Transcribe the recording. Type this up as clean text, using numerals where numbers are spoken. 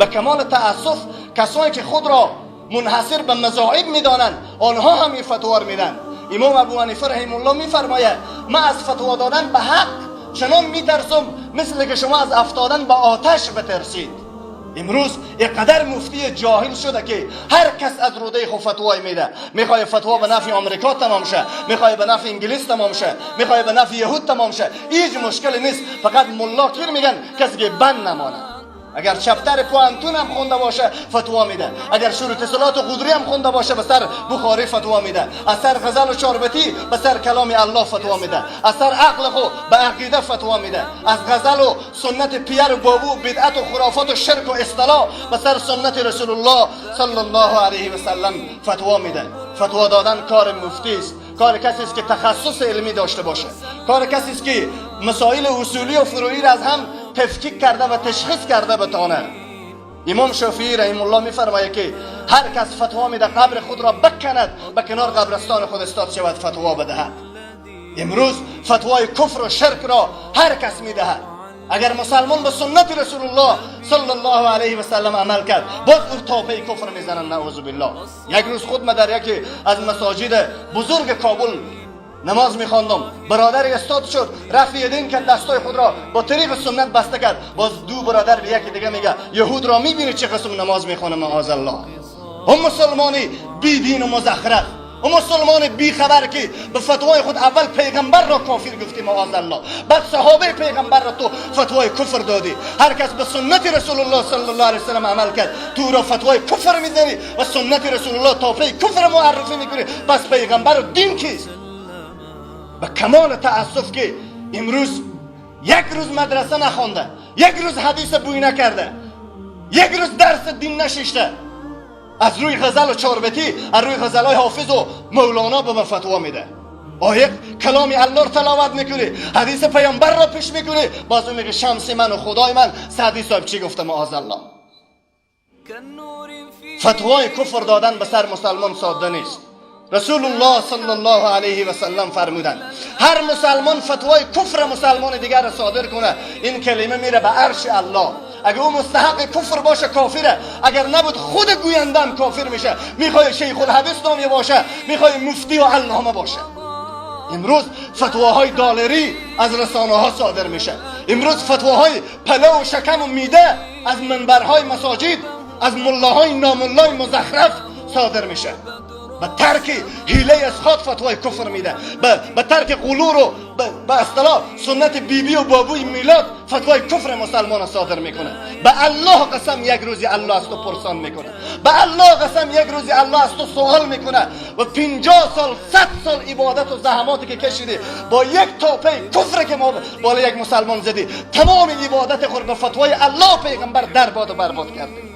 به کمال تاسف کسایی که خود را منحصر به مذاهب میدانند، آنها هم این فتوا را میدن. امام ابو حنیفه رحمه الله میفرماید من از فتوا دادن به حق چنان میترسم مثل که شما از افتادن به آتش بترسید. امروز اینقدر مفتی جاهل شده که هر کس از روده خود فتوای میده. میخوای فتوا به نفع آمریکا تمام شه، میخوای به نفع انگلیس تمام شه، میخوای به نفع یهود تمام شه، هیچ مشکلی نیست. فقط ملا کیر میگن؟ کسی که بند نمانه. اگر chapter پوهنتون هم خونده باشه فتوا میده، اگر شروط صلات و قدری هم خونده باشه به سر بخاری فتوا میده، از سر غزل و چاربیتی به سر کلام الله فتوا میده، از سر عقل خو به عقیده فتوا میده، از غزل و سنت پیر و بابو و بدعت و خرافات و شرک و اصطلاح به سر سنت رسول الله صلی الله علیه و سلم فتوا میده. فتوا دادن کار مفتی است، کار کسی است که تخصص علمی داشته باشه، کار کسی است که مسائل اصولی و فروعی را از هم تفکیک کرده و تشخیص کرده بتانه. امام شافعی رحم الله میفرماید که هر کس فتوا میده قبر خود را بکند، به کنار قبرستان خود استاد شود فتوا بدهد. امروز فتوای کفر و شرک را هر کس میدهد. اگر مسلمان به سنت رسول الله صلی الله علیه و سلم عمل کرد، باز او تاپه کفر میزنند، نعوذ بالله. یک روز خود ما در یکی از مساجد بزرگ کابل نماز میخواندم، برادر استاد شد، رفع یدین کرد، دستای خود را با طریق سنت بسته کرد. باز دو برادر به یکی دیگه میگه یهود را میبینی چه قسم نماز میخوانه؟ معاذ الله. هم مسلمانی بی دین و مزخرف، و مسلمان بی خبر که به فتوای خود اول پیغمبر را کافر گفتی، معاذ الله، بعد صحابه پیغمبر را تو فتوای کفر دادی. هر کس به سنت رسول الله صلی الله علیه وسلم عمل کرد، تو را فتوای کفر میزنی و سنت رسول الله تاپه کفر معرفی میکنی. پس پیغمبر و دین کیست؟ به کمال تاسف که امروز یک روز مدرسه نخوانده، یک روز حدیث بوی نکرده، یک روز درس دین نشیشته، از روی غزل و چاربیتی، از روی غزل های حافظ و مولانا به من فتوا میده. آیه کلام الله رو تلاوت میکنی، حدیث پیامبر را پیش میکنی، باز میگه شمس من و خدای من سعدی صاحب چی گفته؟ معاذ الله. فتوای کفر دادن به سر مسلمان ساده نیست. رسول الله صلی الله علیه و سلم فرمودند هر مسلمان فتوای کفر مسلمان دیگر را صادر کنه، این کلمه میره به عرش الله. اگر او مستحق کفر باشه کافره، اگر نبود خود گوینده هم کافر میشه. میخوای شیخ الحدیث نامی باشه، میخوای مفتی و علامه باشه. امروز فتواهای دالری از رسانه ها صادر میشه. امروز فتواهای پلو و شکم و میده از منبرهای مساجد، از ملاهای ناملای مزخرف صادر میشه. به ترک حیله اسقاط فتوای کفر میده، به ترک غلور و به اصطلاح سنت بیبی و بابوی میلاد فتوای کفر مسلمان صادر میکنه. به الله قسم یک روزی الله از تو پرسان میکنه. به الله قسم یک روزی الله از تو سوال میکنه و 50 سال، 100 سال عبادت و زحماتی که کشیدی، با یک تاپه کفر که ما بالا یک مسلمان زدی، تمام عبادت خود به فتوای الله پیغمبر در باد و برباد کردی.